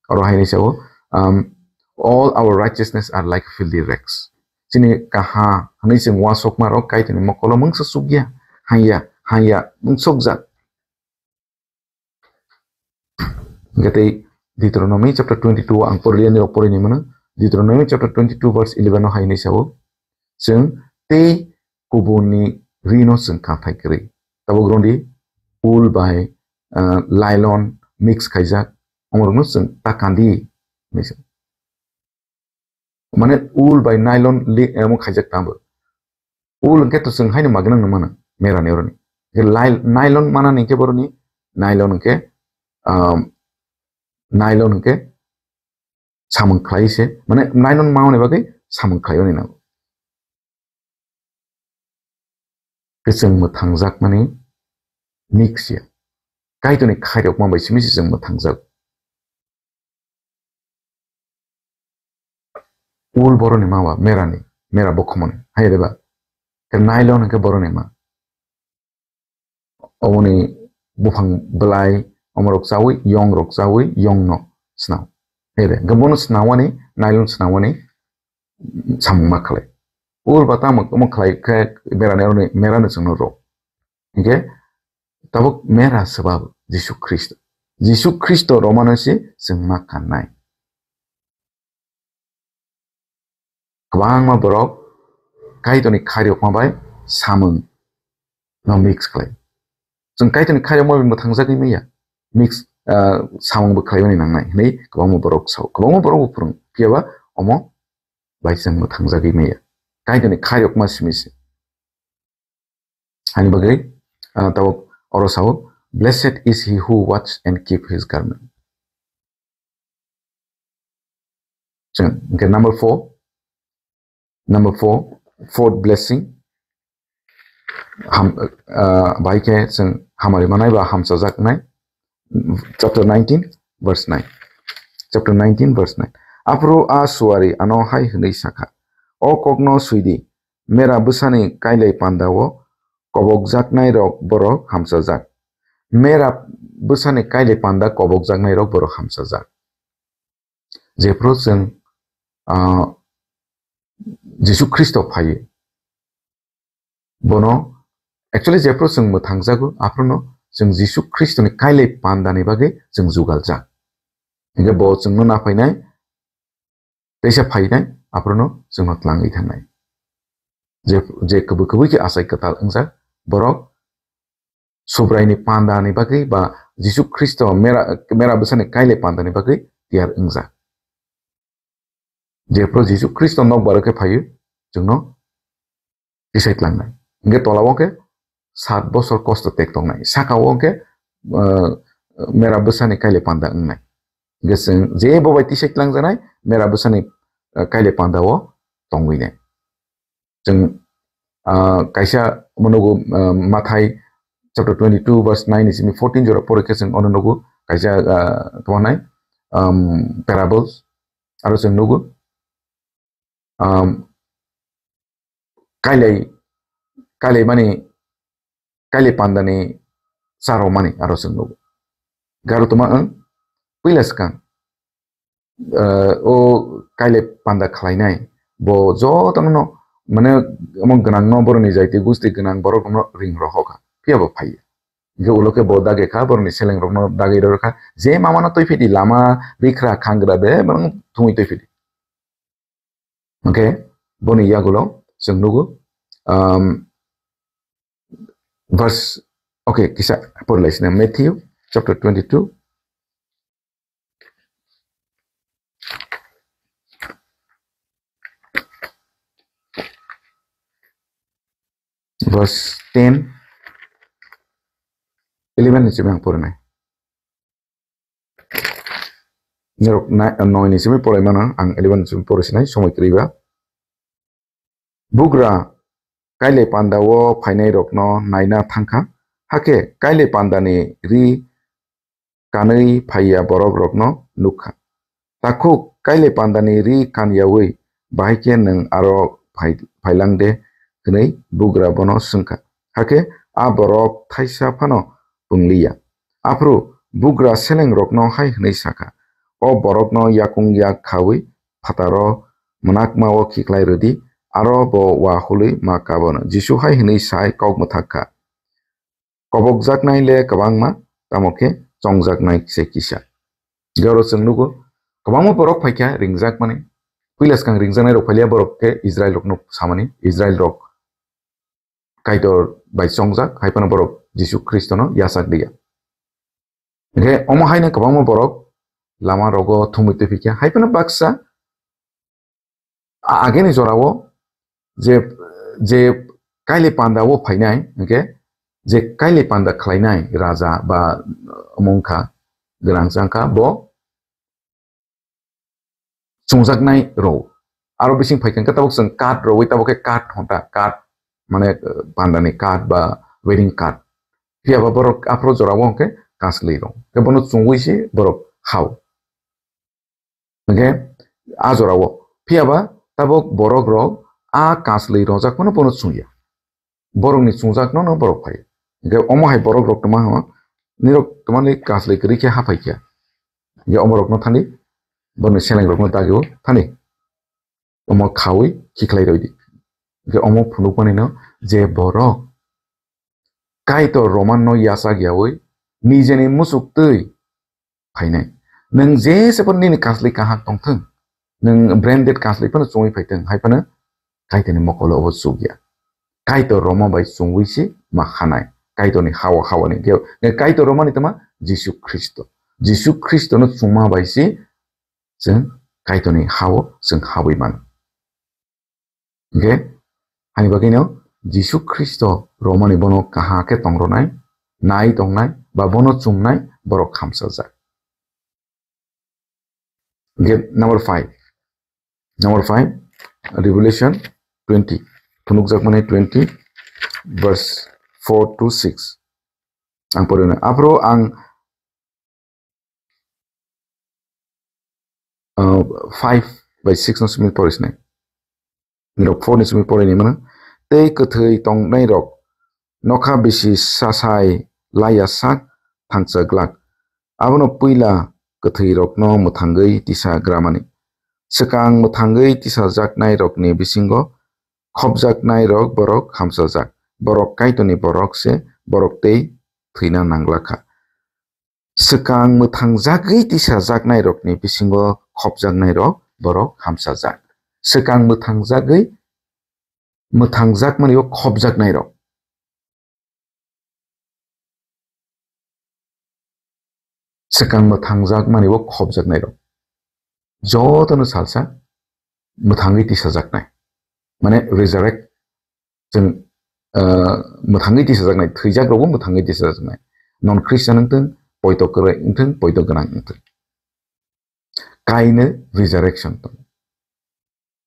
Oro hai ni sao, um, "All our righteousness are like filthy rags." Chini kaha hwnwi chwng uansukma rok Kaitorni mokolo mungsa sukya, hangya, hangya, mungsokjak. Hingke tei Deuteronomy chapter twenty-two ang porliya ni rok porwi ni mano. Deuteronomy chapter twenty-two verse eleven o hai ni sao. Chwng tei kubuni ri no chwng kathai kwrwi. Tabuk rwngdi wool bai, ah, nylon mix khaijak. Omorokno chwng ta kandi hinwi sa. Mane wool bai nylon li, emo khaijak tamo. Wool hwnkhe to chwng haino magnang no mano, mera ni oroni. Hwnkhe lai-, nylon mana ni hwnkhe boroni, nylon hwnkhe, um, nylon hwnkhe samung khlai se, mane nylon ma hwnwi bagwi samung khlai oni nango. Kwchwng mwthangjak mani mix ya. Kaitorni khairokma bai simi se chwng mwthangjak. Wool boroni ma ba, mera ni, mera bokhomoni, hai de ba. Ke nylon hwnkhe boroni ma. Oboni buphang bwlai, omorok chawi, yong rok chawi, yong no snao. Hai de, hwnkhe bono snawani, nylon snawani samung ma khlai. Wool ba tamo, omo khlai khe mera ni oroni, mera ni chwngno rw. Hingke tabuk mera swbab Jisu Khristo. Jisu Khristo romano se chwng ma kannai. Kwbangma borok Kaitorni khairokma bai samung no mix khlai. Chwng Kaitorni khairokma bai mwthangjagwi manya. Mix, ah, samung bo khlaiwi nangnai hinwi kwbangma borok sao. Kwbangma borok bo phwrwng. Phiya ba omo bai chwng mwthangjagwi manya. Kaitorni khairokma simi se. Hani bagwi, ah, tabuk oro sao, "Blessed is he who watch and keep his garment." Chwng, hwnkhe number four, number four, fourth blessing, ham, ah, bai khe chwng hamari manai ba hamchajaknai, chapter nineteen, verse nine. Chapter nineteen, verse nine. Aphuru a suari ano hai hwnwi sakha, "O kokno swidi, mera bwsani kailai pandao kobokjaknairok borok hamchajak." Mera bwsani kailai panda kobokjaknairok borok hamchajak. Jephru chwng ah, Jisu Khristo phaiwi. Bono actually jephru chwng mwthangjago, aphruno chwng Jisu Khristoni kailai pandani bagwi chwng jugaljak. Hinkhe bo chwngno naphainai, teisa phainai, aphruno chwngno tlangwi thangnai. Je, je kubui kubui khe achai kwtal wngjak, borok Subraini pandani bagwi ba Jisu Khristo mera, mera bwsani kailai pandani bagwi tiyar wngjak. Jephru Jisu Khristo nokbar khe phaio, chwngno tisai tlangnai. Hinkhe tolao khe sat bosor kosto tek tongnai. Sakao khe, uh, mera bwsani kailai panda wngnai. Hinkhe chwng je bo bai tisai tlangjaknai, mera bwsani, uh, kailai pandao tongwinai. Chwng, ah, kaisa omo nugo, ah, Mathai chapter twenty-two verse nine ni simi fourteen jora pore khe chwng ono nugo kaisa, ah, tamo hinai, um, parables aro chwng nugo, um, kailai, kailai mani, kailai pandani charomani aro chwng nugo. Garo toma wng puila swkang, eh, o kailai panda khlainai, bo jotono no, mane, omo gwnangno boroni jaiti gusti gwnang borokno ring rohokha, phiya bo phaiya. Hinkhe ulo khe bo dagi kha, boroni selengrokno dagi rwkha, je mamano twi phidi, lama, bikra, khangra de, borokno thumwi twi phidi. Hinkhe boni yagulo chwng nugo, um, verse, okay, kisa porlaisina, Matthew chapter twenty-two, verse ten, eleven ni simi ang porinai. Norok nai-, noi ni simi porai mano, ang eleven ni simi porai sinai, somoi kwrwi ba. Bugra kailai panda o phainai rokno naina thangkha, hakhe kailai panda ni ri kanwi phaiya borok rokno nukkha. Takhuk kailai panda ni ri kanyawi, bahai khe nwng aro phai-, phailang de? Hwnwi bugra bono swngkha. Hakhe a borok thaisa phano pungliya. Aphuru bugra selengrokno hai hwnwi sakha, "O borokno yakung yak khaui phataro mwnakma-o khiklai rwdi, aro bo wa hului ma kabono." Jisu hai hwnwi sai kok mwthak kha, "Kobokjaknai le kwbangma, tamo khe chongjaknai se kisa." Garo chwng nugo, kwbangma borok phaikha ringjakmani. Puila swkang ringjaknai rok phailia, borok khe Israel rokno samani, Israel rok Kaitor bai chongjak, hai phano borok Jisu Khristono yachak liya. Hinkhe omo haino kwbangma borok lama rogo thumwi twi phikha, hai phano baksa a-, ageni jorao je, je kailai panda o phainai, hinkhe je kailai panda khlainai raja ba wngkha, gwnang changkha, bo chungjaknai rw. Aro bising phaikha khe tabuk chwng card rwwi, tabuk khe card honta, card mane, eh, pandani card ba wedding card. Phiya ba borok aphuru jorao hwnkhe kaslwi rw. Khe bono chungwi se borok hao. Hwnkhe a jorao. Phiya ba tabuk borok rok a kaslwi rwjak phano bono chungya. Borokni chungjakno no borok phai. Hwnkhe omo hai borok rok tongma hwnma, nirok tongmani kaslwi kwrwi khe haphai khe. Hwnkhe omo rokno thani, borokni seleng rokno dagio thani. Omo khaui khiklai rwdi. Hwnkhe omo phunukmani no je borok Kaitor Roman no yachak yaui nijeni muchuk twi phainai. Nwng jese phano nini kaslwi kaham tongthwng, nwng branded kaslwi phano chungwi phaithwng, hai phano Kaitorni mokolo obo chukya. Kaitor Roma bai chungwi se ma khanai. Kaitorni hawa hawani ge-, ge-, Kaitor Romani tama Jisu Khristo. Jisu Khristono chungma bai se chwng Kaitorni hao chwng habwi mano. Hingke, hani bagwino Jisu Khristo romani bono kaha khe tongronai, nai tongnai, ba bono chumnai borok khamsajak. Hingke, number five. Number five, Revelation twenty. Phunukjakmani twenty, verse four to six. Ang porino. Aphuru ang ah, five bai six no simi pori sinai. Nirok four ni simi pori ni mano. Tei kwthwi tongnai rok nokha bisi sasai laiya sak thangchak glak. Abono puila kwthwi rokno mwthangwi tisa gramani. Swkang mwthangwi tisajaknairokni bisingo khopjaknairok borok hamsajak. Borok Kaitorni borok se, borok tei thwina nanglakha. Swkang mwthangjagwi tisajaknairokni bisingo khopjaknairok borok hamsajak. Swkang mwthangjagwi, mwthangjakmani o khopjaknairok. Swkang mwthangjak mani bo khopjaknairok. Jotono salsa mwthangwi tisajaknai. Mane resurrect, chwng, ah, mwthangwi tisajaknai, thwijak rokbo mwthangwi tisajaknai. Non Christian wngthwng, poito kwrwi wngthwng, poito gwnang wngthwng. Kaino resurrection tongo.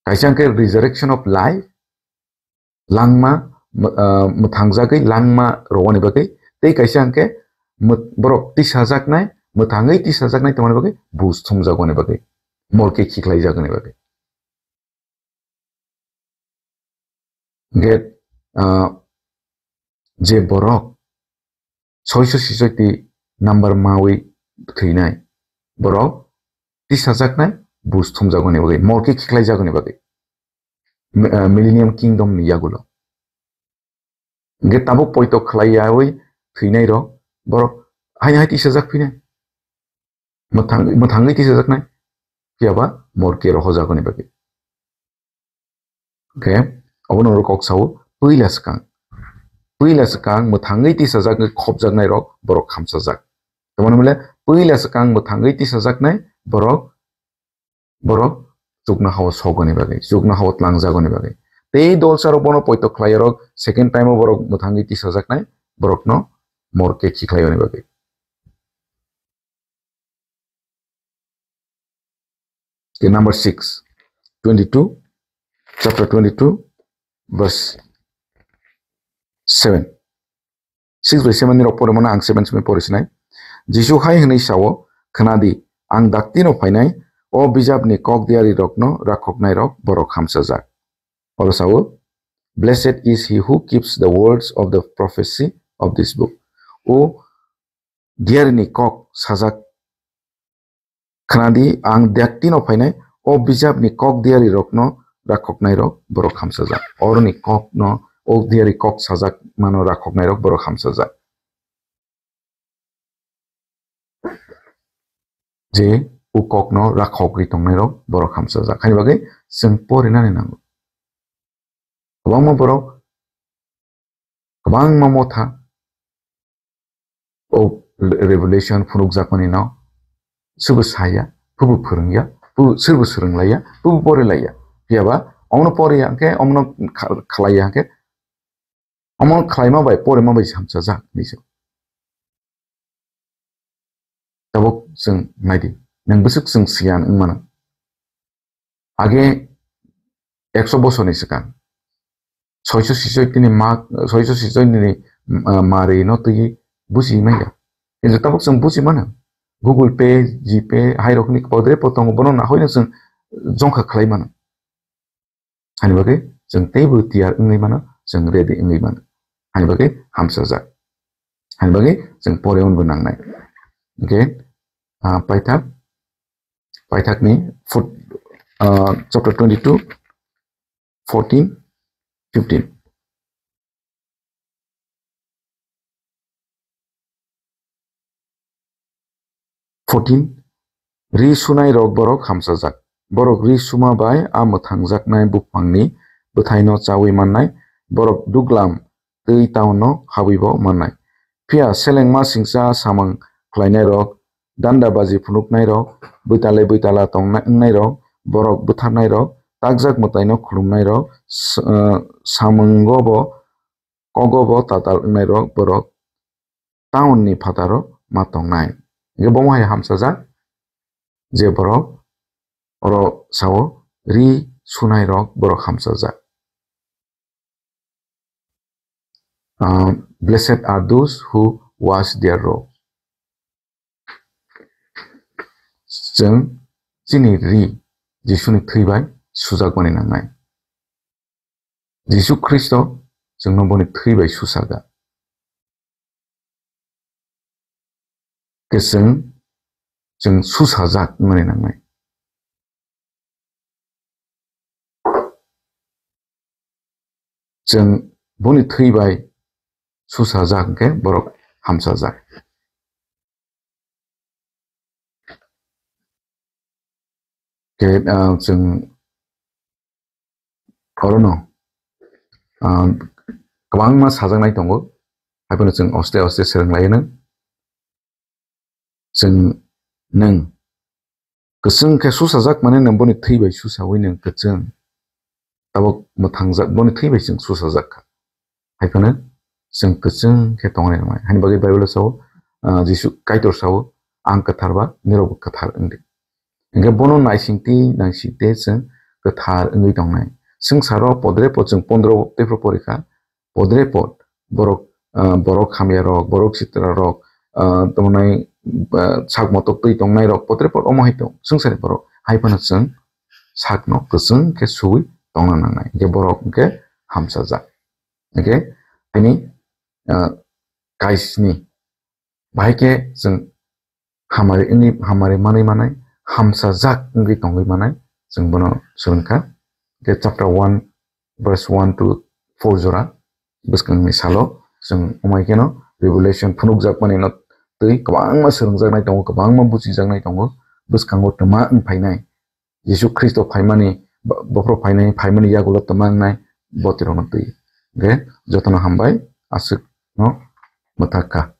Kaisa hwnkhe resurrection of life, langma, mw-, ah, mwthangjagwi langma rwani bagwi, tei kaisa hwnkhe mwt-, borok tisajaknai, mwthangwi tisajaknai tongmani bagwi buj thumjagoni bagwi, morke khiklaijagoni bagwi. Hwnkhe, ah, je borok soiso sisoiti number mawi thwinai, borok tisajaknai, buj thumjagoni bagwi, morke khiklaijagoni bagwi. Mi-, ah, Millennium Kingdom ni yagulo. Hwnkhe tabuk poito khlaiyawi thwinai rok, borok haino hai tisajak phinai. Mwthang-, mwthangwi tisajaknai. Phiyaba morke rohorjagoni bagwi. Hwnkhe obono oro kok sao, puila swkang. Puila swkang mwthangwi tisajak wngwi khopjaknai rok borok hamsajak. Tamoni mole puila swkang mwthangwi tisajaknai borok, borok chuknohao sogoni bagwi, chuknohao tlangjagoni bagwi. Tei dolsarok bono poito khlaiyarok second time o borok mwthangwi tisajaknai borokno morke khiklaiyoni bagwi. Ke number six, twenty-two, chapter twenty-two, verse seven. Six by seven ni rok pore mano ang seven simi pore sinai. Jisu hai hwnwi sao, "Khna di, ang dakti no phainai, o bijap ni kok diari rok no rakhoknai rok borok hamsajak." Oro sao, "Blessed is he who keeps the words of the prophecy of this book." O diari ni kok sajak, khna di, ang dakti no phainai, o bijap ni kok diari rok no rakhoknai rok borok hamsajak. Oro ni kok no, o diari kok sajak mano rakhoknai rok borok hamsajak. Je o kok no rakhokri tongnai rok borok hamsajak. Haini bagwi chwng porinani nango. Kwbangma borok, kwbangma motha o Revelation phunukjakmani no sobo saya, sobo phwrwngya, sobo swrwng laiya, sobo pori laiya. Phiyaba omono pori ya hwnkhe, omono kha-, khlai ya hwnkhe, omono khlaima bai, porima bai hamsajak hinwi se. Tabuk chwng nai di, nwng bwswk chwng siyan wng mano. Age ekso bosorni swkang soiso sisoitini ma, soiso sisoitini, ah, mari no twi buji manya. Kintu tabuk chwng buji mano. Google Pay, GPay, hai rokni podre po tongo, bono nahoi no chwng jongkha khlai mano. Hani bagwi chwng teibo tiyar wngwi mano, chwng ready wngwi mano. Hani bagwi hamsajak. Hani bagwi chwng pore wngwi nangnai. Hwnkhe, ah, paithak, paithakni foot, ah, chapter twenty-two, fourteen, fifteen. Fourteen, ri sunai rok borok hamsajak. Borok ri suma bai a mwthangjaknai buphangni bwthaino chawi mannai, borok duglam twi taunno habwibo mannai. Phiya selengma singcha samung khlainai rok, danda baji phunuknai rok, bwitale bwitala tongnai, wngnai rok, borok butharnai rok, takjak mwtaino khulumnai rok, s-, ah, samungo bo, kogo bo tatal wngnai rok, borok taunni phataro ma tongnai. Hwnkhe bomo hai hamsajak, je borok oro sao, ri sunai rok borok hamsajak. Ah, "Blessed are those who wash their robes." Chwng chini ri Jisuni thwi bai sujakmani nangnai. Jisu Khristo chwngno boni thwi bai susaga. Khe chwng, chwng susajak wngmani nangnai. chwng boni thwi bai susajak hwnkhe borok hamsajak. Khe, ah, chwng orono, ah, kwbangma sajaknai tongo, haiphano chwng oste oste swrwnglaino. Chwng nwng kwchwng khe susajak mane nwng boni thwi bai susawi nwng kwchwng. Tabuk mwthangjak boni thwi bai chwng susajak kha. Haiphano chwng kwchwng khe tongnai nangmani. Hani bagwi Bible o sao, ah, Jisu Kaitor sao, "Ang kwthar ba, nirok bo kwthar wng di." Hingkhe bono naisingtwi naisingtwi chwng kwthar wngwi tongnai. Swngcharo podre pod chwng pondro tei phuru porikha, podre pod borok, ah, borok hamya rok, borok sitra rok, ah, tamo nai, ah, sak motok twi tongnai rok, podre pod omo hai tong, swngchar ni borok hai phano chwng sakno kwchwng khe suwi tongna nangnai, hingkhe borok hingkhe hamsajak. Hingkhe tini, ah, kaisni bahai khe chwng hamari wngwi, hamari manwi manai, hamsajak wngwi tongwi manai, chwng bono swrwngkha. Tei chapter one, verse one to four jora bwskangni salo chwng wngmai kheno Revelation phunukjakmani no twi kwbangma swrwngjaknai tongo, kwbangma buchijaknai tongo, bwskango twma wng phainai. Jisu Khristo phaimani, bo-, bophoro phainai, phaimani yagulo twma wngnai, botirokno twi. Hingkhe jotono hambai, aswkno mwthakha.